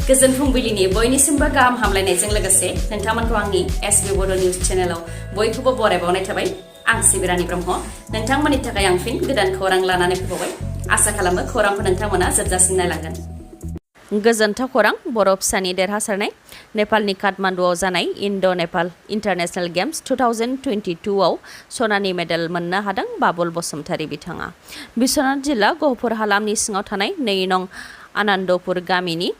गोजोन फुंबिलिनि बयनिसिमबो गाहाम हामलायनायजों लोगोसे नोंथांमोनखौ आंनि एसबी बड' निउज चेनेलाव बयखौबो बरायबावनाय थाबाय। आं सिबिरानि ब्रह्म नोंथांमोननि थाखाय आं फिन गोदान खौरां लानानै फैबावबाय। आसा खालामो खौरांखौ नोंथांमोना जोबजासिम नायलांगोन। गोजोनथाव खौरां बर' फिसानि देरहासारनाय नेपालनि काठमान्डुआव जानाय इन्ड' नेपाल इन्टारनेशनेल गेम्स 2022 आव सनानि मेडेल मोननो हादों बाबुल बसुमतारी बिथाङा। बिश्वनाथ जिल्ला गहपुर हालामनि सिङाव थानाय 2 नं आनन्दपुर गामिनि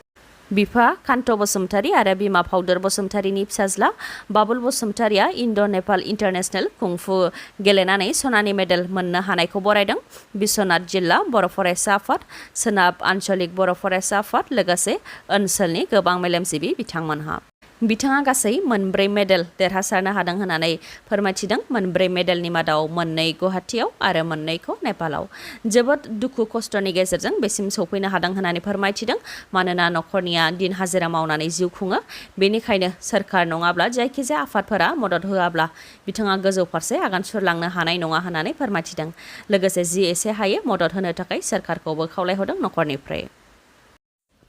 बिफा कान्त बसुमतारी आरो बिमा फाउदर बसुमतारीनि फिसाज्ला बाबुल बसुमतारीया इन्ड' नेपाल इन्टारनेशनेल कुंफु गेलेनानै सनानि मेडेल मोननो हानायखौ बरायदों। बिश्वनाथ जिल्ला बर' फरायसा आफाद, सोनाब आन्चलिक बर' फरायसा आफाद लोगोसे ओनसोलनि गोबां मेलेमजिबि बिथांमोनहा। बिथाङा गासै 4 मेडेल देरहासारनो हादों होननानै फोरमायथिदों। 4 मेडेलनि मादाव 2 गुवाहाटीआव आरो 2खौ नेपालाव। जोबोद दुखु खस्थ'नि गेजेरजों बेसिम सौफैनो हादों होननानै फोरमायथिदों। मानोना न'खरनिया दिन हाजिरा मावनानै जिउ खुङो। बेनिखायनो सोरखार नङाब्ला जायखिजाया आफादफोरा मदद होआब्ला बिथाङा गोजौ फारसे आगान सुरलांनो हानाय नङा होननानै फोरमायथिदों। लोगोसे जि एसे हायो मदद होनो थाखाय सोरखारखौबो खावलायहरदों न'खरनिफ्राय।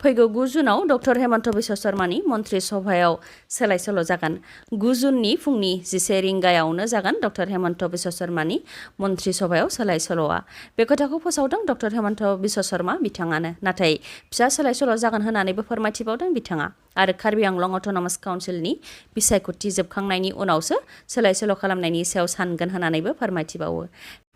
फैगौ 9 जुनाव डक्टर हेमन्त बिश्व शर्मानि मन्त्रि सभायाव सोलाय सोल' जागोन। 9 जुननि फुंनि 11 रिंगायावनो जागोन डक्टर हेमन्त बिश्व शर्मानि मन्त्रि सभायाव सोलाय सोल'आ। बे खोथाखौ फोसावदों डक्टर हेमन्त बिश्व शर्मा बिथाङानो। नाथाय फिसा सोलाय सोल' जागोन होननानैबो फोरमायथिबावदों बिथाङा। आरो कार्बि आंलं अट'नमास काउन्सिलनि बिसायख'थि जोबखांनायनि उनावसो सोलाय सोल' खालामनायनि सायाव सानगोन होननानैबो फोरमायथिबावो।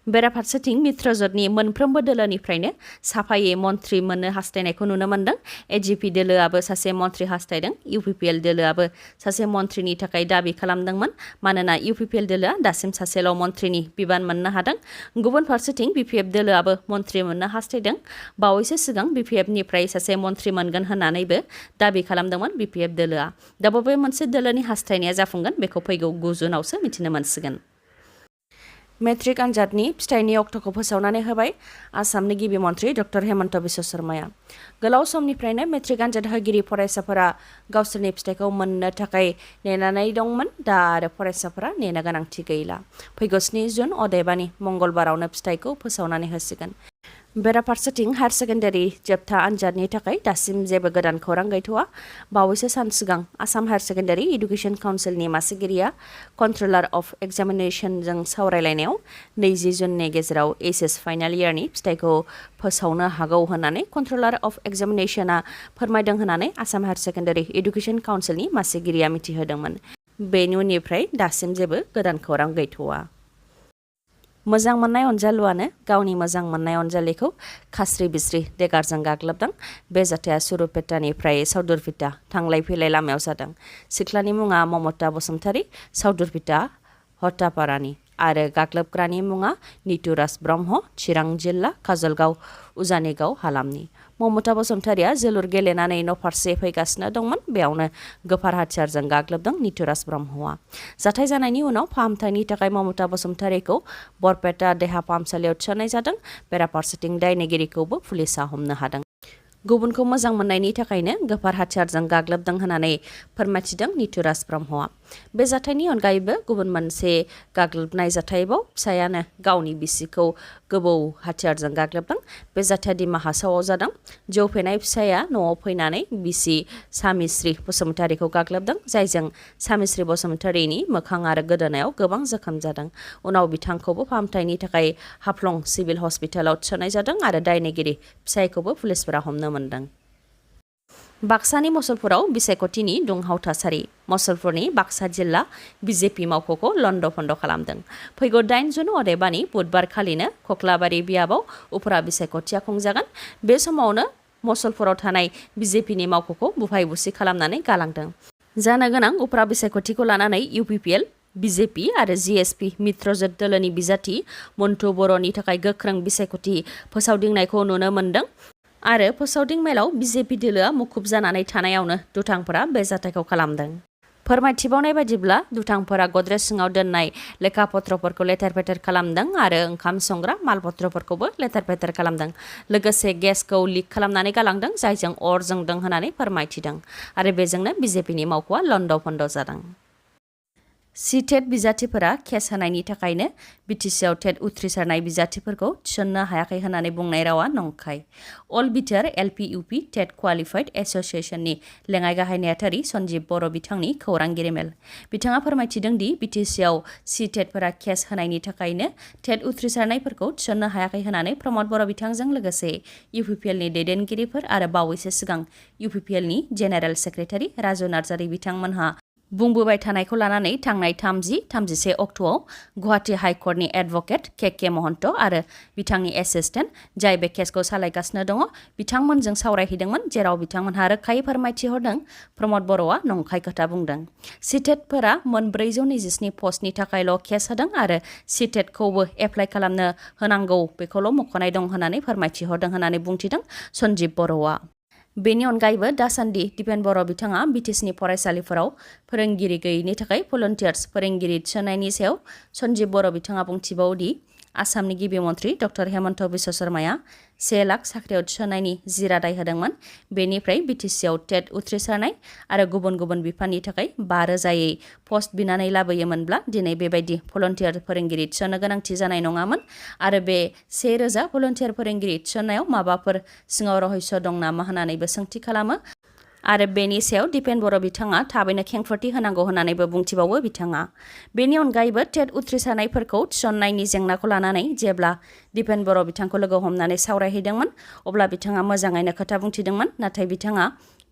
बेराफारसेथिं मित्रजोटनि मोनफ्रोमबो दोलोनिफ्रायनो साफायै मन्त्रि मोननो हास्थायनायखौ नुनो मोन्दों। एजिपि दोलोआबो सासे मन्त्रि हास्थायदों। इउपिपिएल दोलोआबो सासे मन्त्रिनि थाखाय दाबि खालामदोंमोन। मानोना इउपिपिएल दोलोआ दासिम सासेल' मन्त्रिनि बिबान मोननो हादों। गुबुन फारसेथिं बिपिएफ दोलोआबो मन्त्रि मोननो हास्थायदों। बावैसो सिगां बिपिएफनिफ्राय सासे मन्त्रि मोनगोन होननानैबो दाबि खालामदोंमोन बिपिएफ दोलोआ। दा बबे मोनसे दोलोनि हास्थायनाया जाफुंगोन बेखौ फैगौ 9 जुनावसो मिथिनो मोनसिगोन। मेट्रिक आनजादनि फिथाइनि अक्ट'खौ फोसावनानै होबाय आसामनि गिबि मन्त्रि डक्टर हेमन्त बिश्व शर्माया। गोलाव समनिफ्रायनो मेट्रिक आनजाद होगिरि फरायसाफोरा गावसोरनि फिथाइखौ मोननो थाखाय नेनानै दंमोन। दा आरो फरायसाफोरा नेनो गोनांथि गैला। फैगौ 7 जुन अदेबानि मंगलबारावनो फिथाइखौ फोसावनानै होसिगोन। बेराफारसेथिं हायार सेकेन्डारि जोबथा आनजादनि थाखाय दासिम जेबो गोदान खौरां गैथ'वा। बावैसो सान सिगां आसाम हायार सेकेन्डारि इडुकेसन काउन्सिलनि मासिगिरिया कन्ट्रलार अफ एक्जामिनेसनजों सावरायलायनायाव 20 जुननि गेजेराव एचएस फाइनाल इयारनि फिथाइखौ फोसावनो हागौ होननानै कन्ट्रलार अफ एक्जामिनेसना फोरमायदों होननानै आसाम हायार सेकेन्डारि इडुकेसन काउन्सिलनि मासिगिरिया मिथिहोदोंमोन। बेनि उननिफ्राय दासिम जेबो गोदान खौरां गैथ'वा। मोजां मोननाय अनजालुआनो गावनि मोजां मोननाय अनजालिखौ खास्रि बिस्रि देगारजों गाग्लोबदों। बे जाथाया सुरुपेटानिफ्राय साउदुरपेटा थांलाय फैलाय लामायाव जादों। सिख्लानि मुङा ममता बसुमतारी, साउदुरपेटा हटापारानि आरो गाग्लोबग्रानि मुङा नितुराज ब्रह्म, चिरां जिल्ला काजलगाव उजानिगाव हालामनि। ममता बसुमतारीया जोलुर गेलेनानै न'फारसे फैगासिनो दंमोन। बेयावनो गोफार हाथियारजों गाग्लोबदों नितुराज ब्रह्मआ। जाथाय जानायनि उनाव फाहामथायनि थाखाय ममता बसुमतारीखौ बरपेटा देहा फाहामसालियाव थिसननाय जादों। बेराफारसेथिं दायनिगिरिखौबो पुलिसा हमनो हादों। गुबुनखौ मोजां मोननायनि थाखायनो गोफार हाथियारजों गाग्लोबदों होननानै फोरमायथिदों नितुराज ब्रह्मआ। बे जाथायनि अनगायैबो गुबुन मोनसे गाग्लोबनाय जाथायबाव फिसायानो गावनि बिसिखौ गोबौ हाथियारजों गाग्लोबदों। बे जाथाया दिमा हासावआव जादों। जौ फेनाय फिसाया न'आव फैनानै बिसि सामिस्रि बसुमतारीखौ गाग्लोबदों, जायजों सामिस्रि बसुमतारीनि मोखां आरो गोदोनायाव गोबां जोखोम जादों। उनाव बिथांखौबो फाहामथायनि थाखाय हाफ्लं सिभिल हस्पिटालाव थिसननाय जादों आरो दायनिगिरि फिसायखौबो पुलिसफोरा हमनो मोनदों। बाक्सानि मसलपुराव बिसायख'थिनि दुंहाव थासारि। मसलपुरनि बाक्सा जिल्ला बिजेपि मावख'खौ लन्ड' भन्ड' खालामदों। फैगौ 8 जुन अदेबानि बुधबार खालिनो खख्लाबारि बियाबाव उफ्रा बिसायख'थिया खुंजागोन। बे समावनो मसलपुराव थानाय बिजेपिनि मावख'खौ बुफाय बुसि खालामनानै गालांदों। जानो गोनां उफ्रा बिसायख'थिखौ लानानै इउपिपिएल, बिजेपि आरो जिएसपि मित्रजोट दोलोनि बिजाथि मन्टु बर'नि थाखाय गोख्रों बिसायख'थि फोसावदिंनायखौ नुनो मोन्दों। आरो फोसावदिं मेलाव बिजेपि दोलोआ मुखुब जानानै थानायावनो दुथांफोरा बे जाथायखौ खालामदों। फोरमायथिबावनाय बायदिब्ला दुथांफोरा गद्रेज सिङाव दोननाय लेखा पत्रफोरखौ लेथेर फेथेर खालामदों आरो ओंखाम संग्रा मालपत्रफोरखौबो लेथेर फेथेर खालामदों। लोगोसे गेसखौ लिक खालामनानै गालांदों, जायजों अर जोंदों होननानै फोरमायथिदों। आरो बेजोंनो बिजेपिनि मावख'आ लन्ड' भन्ड' जादों। टेट बिजाथिफोरा केस होनायनि थाखायनो बिटिसिआव टेट उथ्रिसारनाय बिजाथिफोरखौ थिसननो हायाखै होननानै बुंनाय रावा नंखाय। अल बिटिआर एलपि इउपि टेट क्वालिफाइड एस'सिएशननि लेङाइ गाहाय नेहाथारि सन्जीब बर' बिथांनि खौरां गेरेमेल। बिथाङा फोरमायथिदों दि बिटिसिआव टेटफोरा केस होनायनि थाखायनो टेट उथ्रिसारनायफोरखौ थिसननो हायाखै होननानै प्रमद बर' बिथांजों लोगोसे इउपिपिएलनि दैदेनगिरिफोर आरो बावैसो सिगां इउपिपिएलनि जेनेरेल सेक्रेटारि राजु नार्जारि बिथांमोनहा बुंबोबाय थानायखौ लानानै थांनाय 30-31 अक्ट'आव गुवाहाटी हाइकर्टनि एडभकेट के महन्त आरो बिथांनि एसिस्टेन्ट जाय बे केसखौ सालायगासिनो दङ बिथांमोनजों सावरायहैदोंमोन, जेराव बिथांमोनहा रोखायै फोरमायथि हरदों प्रमद बर'आ नंखाय खोथा बुंदों। टेटफोरा मोन 427 पस्टनि थाखायल' केस होदों आरो टेटखौबो एप्लाइ खालामनो होनांगौ बेखौल' मख'नाय दं होननानै फोरमायथि हरदों होननानै बुंथिदों सन्जीब बर'आ। बेनि अनगायैबो दासान्दि दिपेन बर' बिथाङा बिटिसिनि फरायसालिफोराव फोरोंगिरि गैयैनि थाखाय भलन्टियार्स फोरोंगिरि थिसननायनि सायाव सन्जीब बर' बिथाङा बुंथिबावो दि आसामनि गिबि मन्त्रि डक्टर हेमन्त बिश्व शर्माया 1 लाख साख्रियाव थिसननायनि जि रादाय होदोंमोन, बेनिफ्राय बिटिसिआव टेट उथ्रिसारनाय आरो गुबुन गुबुन बिफाननि थाखाय 5,000यै पस्ट बिनानै लाबोयोमोनब्ला दिनै बेबायदि भलन्टियार फोरोंगिरि थिसननो गोनांथि जानाय नङामोन आरो बे 1,000 भलन्टियार फोरोंगिरि थिसननायाव माबाफोर सिङाव रहस्य दं नामा होननानैबो सोंथि खालामो आरो बेनि सायाव दिपेन बर' बिथाङा थाबैनो खेंफोरथि होनांगौ होननानैबो बुंथिबावो बिथाङा। बेनि अनगायैबो टेट उथ्रिसारनायफोरखौ थिसननायनि जेंनाखौ लानानै जेब्ला दिपेन बर' बिथांखौ लोगो हमनानै सावरायहैदोंमोन अब्ला बिथाङा मोजाङैनो खोथा बुंथिदोंमोन, नाथाय बिथाङा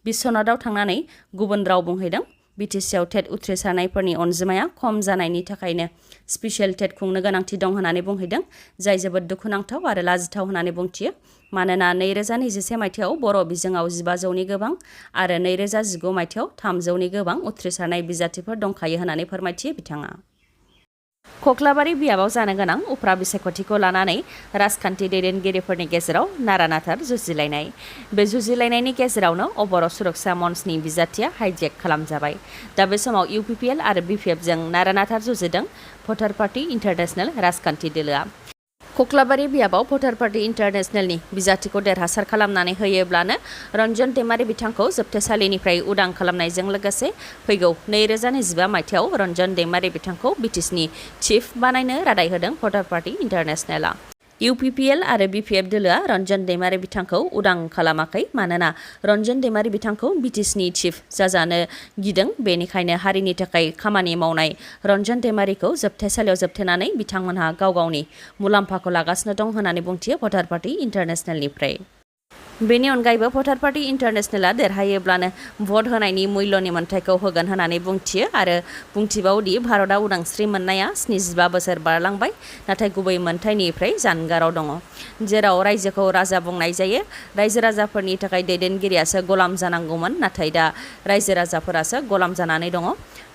बिश्वनाथआव थांनानै गुबुन राव बुंहैदों। बिटिसिआव टेट उथ्रिसारनायफोरनि अनजिमाया खम जानायनि थाखायनो स्पेसियेल टेट खुंनो गोनांथि दं होननानै बुंहैदों, जाय जोबोद दुखुनांथाव आरो लाजिथाव होननानै बुंथियो। मानोना 2021 मायथाइयाव बर' बिजोङाव 1500नि गोबां आरो 2019 मायथाइयाव 300नि गोबां उथ्रिसारनाय बिजाथिफोर दंखायो होननानै फोरमायथियो बिथाङा। खख्लाबारि बियाबाव जानो गोनां उफ्रा बिसायख'थिखौ लानानै राजखान्थि दैदेनगिरिफोरनि गेजेराव नारा-नाथार जुजिलायनाय। बे जुजिलायनायनि गेजेरावनो अबर' सुरक्षा मन्चनि बिजाथिया हाइजेक खालामजाबाय। दा बे समाव इउपिपिएल आरो बिपिएफजों नारा-नाथार जुजिदों भटार पार्टी इन्टारनेशनेल राजखान्थि दोलोआ। खख्लाबारि बियाबाव भटार पार्टी इन्टारनेशनेलनि बिजाथिखौ देरहासार खालामनानै होयोब्लानो रन्जन दैमारि बिथांखौ जोबथेसालिनिफ्राय उदां खालामनायजों लोगोसे फैगौ 2025 मायथाइयाव रन्जन दैमारि बिथांखौ बिटिसिनि चिफ बानायनो रादाय होदों भटार पार्टी इन्टारनेशनेलआ। इउपिपिएल आरो बिपिएफ दोलोआ रन्जन दैमारि बिथांखौ उदां खालामाखै, मानोना रन्जन दैमारि बिथांखौ बिटिसिनि चिफ जाजानो गिदों। बेनिखायनो हारिनि थाखाय खामानि मावनाय रन्जन दैमारिखौ जोबथेसालियाव जोबथेनानै बिथांमोनहा गाव गावनि मुलाम्फाखौ लागासिनो दं होननानै बुंथियो भटार पार्टी इन्टारनेशनेलनिफ्राय। बेनि अनगायैबो भटार पार्टी इन्टारनेशनेलआ देरहायोब्लानो भट होनायनि मूल्यनि मोन्थाइखौ होगोन होननानै बुंथियो आरो बुंथिबावदि भारतआ उदांस्रि मोननाया 75 बोसोर बारलांबाय, नाथाय गुबै मोन्थाइनिफ्राय जानगाराव दङ। जेराव रायजोखौ राजा बुंनाय जायो, रायजो राजाफोरनि थाखाय दैदेनगिरियासो गलाम जानांगौमोन, नाथाय दा रायजो राजाफोरासो गलाम जानानै दङ।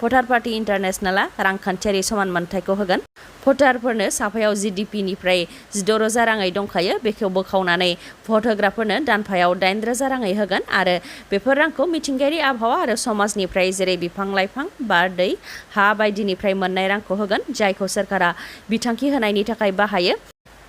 भटार पार्टी इन्टारनेशनेलआ रांखान्थियारि समान मोन्थाइखौ होगोन। भटारफोरनो साफायाव GDP-निफ्राय 16,000 राङै दंखायो, बेखौ बोखावनानै भट होग्राफोरनो दानफायाव 8,000 राङै होगोन आरो बेफोर रांखौ मिथिंगायारि आबहावा आरो समाजनिफ्राय जेरै बिफां-लाइफां, बार, दै, हा बायदिनिफ्राय मोननाय रांखौ होगोन, जायखौ सोरखारा बिथांखि होनायनि थाखाय बाहायो।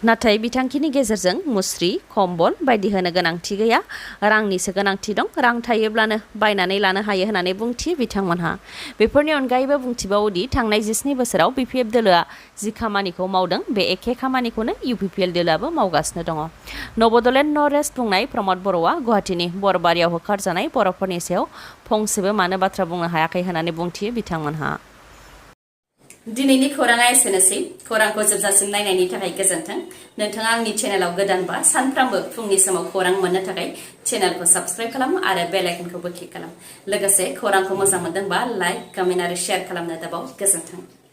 नाथाय बिथांखिनि गेजेरजों मुस्रि, कम्बल बायदि होनो गोनांथि गैया, रांनिसो गोनांथि दं। रां थायोब्लानो बायनानै लानो हायो होननानै बुंथियो बिथांमोनहा। बेफोरनि अनगायैबो बुंथिबावोदि थांनाय 17 बोसोराव बिपिएफ दोलोआ जि खामानिखौ मावदों, बे एखे खामानिखौनो इउपिपिएल दोलोआबो मावगासिनो दङ। बोदोलेण्ड नो रेस्ट बुंनाय प्रमद बर'आ गुवाहाटीनि बरबारियाव होखारजानाय बर'फोरनि सायाव फंसेबो मानो बाथ्रा बुंनो हायाखै होननानै बुंथियो बिथांमोनहा। दिनैनि खौराङा एसेनोसै। खौरांखौ जोबजासिम नायनायनि थाखाय गोजोन्थों। नोंथाङा आंनि चेनेलाव गोदानबा सानफ्रामबो फुंनि समाव खौरां मोननो थाखाय चेनेलखौ साबस्क्राइब खालाम आरो बेल आइकनखौबो क्लिक खालाम। लोगोसे खौरांखौ मोजां मोनदोंबा लाइक, कमेन्ट आरो शेयार खालामनो दाबाव। गोजोन्थों।